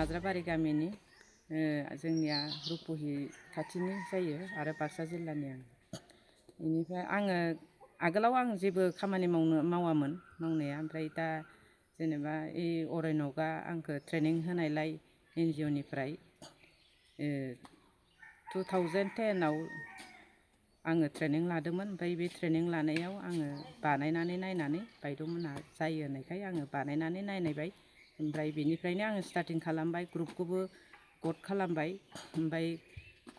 माज्राबारि गामिनि जोंनिया रुपहि खाथिनि जायो आरो बाक्सा जिल्लानि आं बेनिफ्राय आगोलाव आं जेबो खामानि मावामोन मावनाया ओमफ्राय दा जेनेबा अरायनकआ आंखौ ट्रेनिं होनायलाय NGO निफ्राय 2010आव आङो ट्रेनिं लादोंमोन ओमफ्राय बे ट्रेनिं लानायाव आङो बानायनानै नायनानै बायद'मोनहा जायो होननायखाय आङो बानायनानै नायबाय ओमफ्राय बेनिफ्रायनो आङो स्टार्टिं खालामबाय ग्रुपखौबो गद खालामबाय ओमफ्राय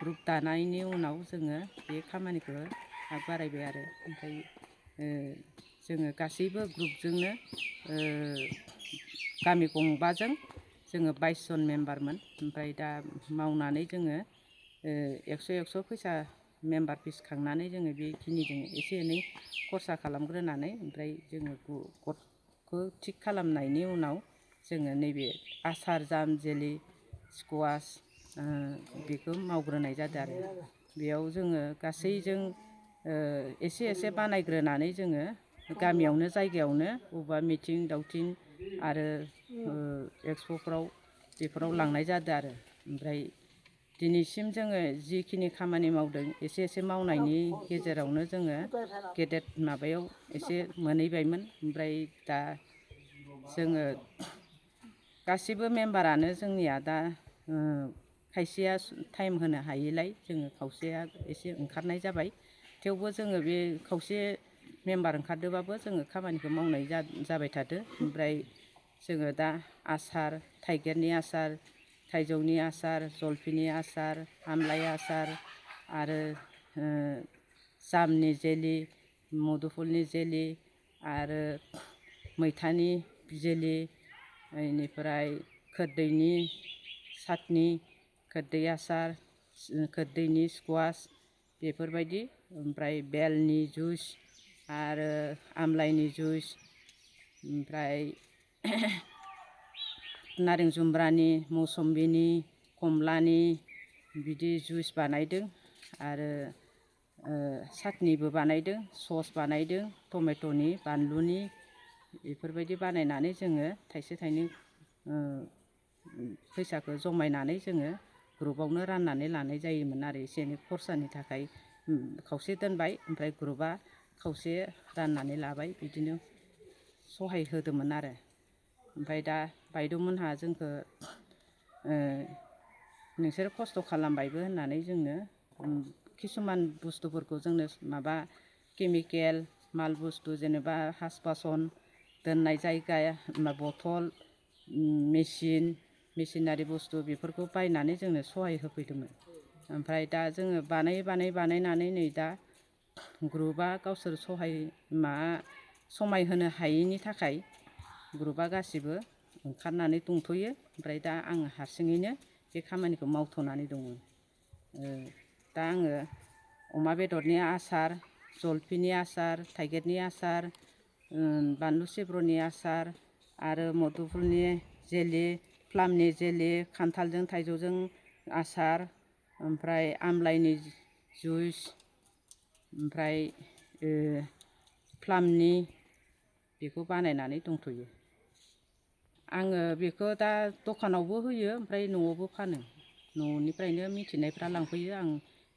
ग्रुप दानायनि उनाव जोङो बे खामानिखौ बारायबाय आरो ओमफ्राय जोङो गासैबो ग्रुपजोंनो गामि गंबाजों जोङो 22 जन मेम्बारमोन ओमफ्राय दा मावनानै जोङो 100 फैसा मेम्बार फिस खांनानै जोङो बेखिनिजों एसे एनै खरसा खालामग्रोनानै ओमफ्राय जोङो गदखौ थिग खालामनायनि उनाव जोङो नैबे आसार जाम जेलि स्कुवास बेखौ मावग्रोनाय जादों आरो बेयाव जोङो गासैजों एसे एसे बानायग्रोनानै जोङो गामियावनो जायगायावनो बबेबा मिथिं दावथिं आरो एक्सप'फ्राव बेफोराव लांनाय जादों आरो ओमफ्राय दिनैसिम जोङो जिखिनि खामानि मावदों एसे एसे मावनायनि गेजेरावनो जोङो गेदेर माबायाव एसे मोनहैबायमोन ओमफ्राय दा जोङो गासिबो मेम्बारानो जोंनिया दा खायसेया टाइम होनो हायिलाय जोङो खावसेया एसे ओंखारनाय जाबाय थेवबो जोङो बे खावसे मेम्बार ओंखारदोंबाबो जोङो खामानिखौ मावनाय जाबाय थादो ओमफ्राय जोङो दा आसार थाइगिरनि आसार थाइजौनि आसार जलफिनि आसार आमलाइ आसार आरो जामनि जेलि मुदुफुलनि जेलि आरो मैथानि जेलि बेनिफ्राय खोरदैनि साटनि खोरदै आसार खोरदैनि स्कुवास बेफोरबायदि ओमफ्राय बेलनि जुइस आरो आमलाइनि जुइस ओमफ्राय नारें जुम्ब्रानि मौसम्बिनि कमलानि बिदि जुइस बानायदों आरो साटनिबो बानायदों सस बानायदों टमेट'नि बानलुनि बेफोरबायदि बानायनानै जोङो थाइसे थाइनै फैसाखौ जमायनानै जोङो ग्रुपआवनो राननानै लानाय जायोमोन आरो एसे एनै खरसानि थाखाय खावसे दोनबाय ओमफ्राय ग्रुपआ खावसे राननानै लाबाय बिदिनो सहाय होदोंमोन आरो ओमफ्राय दा बायद'मोनहा जोंखौ नोंसोर खस्थ' खालामबायबो होननानै जोंनो किसुमान बुस्थुफोरखौ जोंनो माबा केमिकेल माल बुस्थु जेनेबा हास बासन दोननाय जायगा बथल मेसिनारि बुस्थु बेफोरखौ बायनानै जोंनो सहाय होफैदोंमोन ओमफ्राय दा जोङो बानायनानै नै दा ग्रुपआ गावसोर समायहोनो हायैनि थाखाय ग्रुपआ गासिबो ओंखारनानै दंथ'यो ओमफ्राय दा आं हारसिङैनो बे खामानिखौ मावथ'नानै दङ दा आङो अमा बेदरनि आसार जलफिनि आसार थाइगिरनि आसार बानलु सिब्र'नि आसार आरो मुदुफुलनि जेलि प्लामनि जेलि खान्थालजों थाइजौजों आसार ओमफ्राय आमलाइनि जुइस ओमफ्राय प्लामनि बेखौ बानायनानै दंथ'यो आङो बेखौ दा दखानावबो होयो ओमफ्राय न'आवबो फानो न'निफ्रायनो मिथिनायफ्रा लांफैयो आं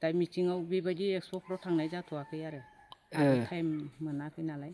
दा मिथिङाव बेबायदि एक्सप'फ्राव थांनाय जाथ'वाखै आरो टाइम मोनाखै नालाय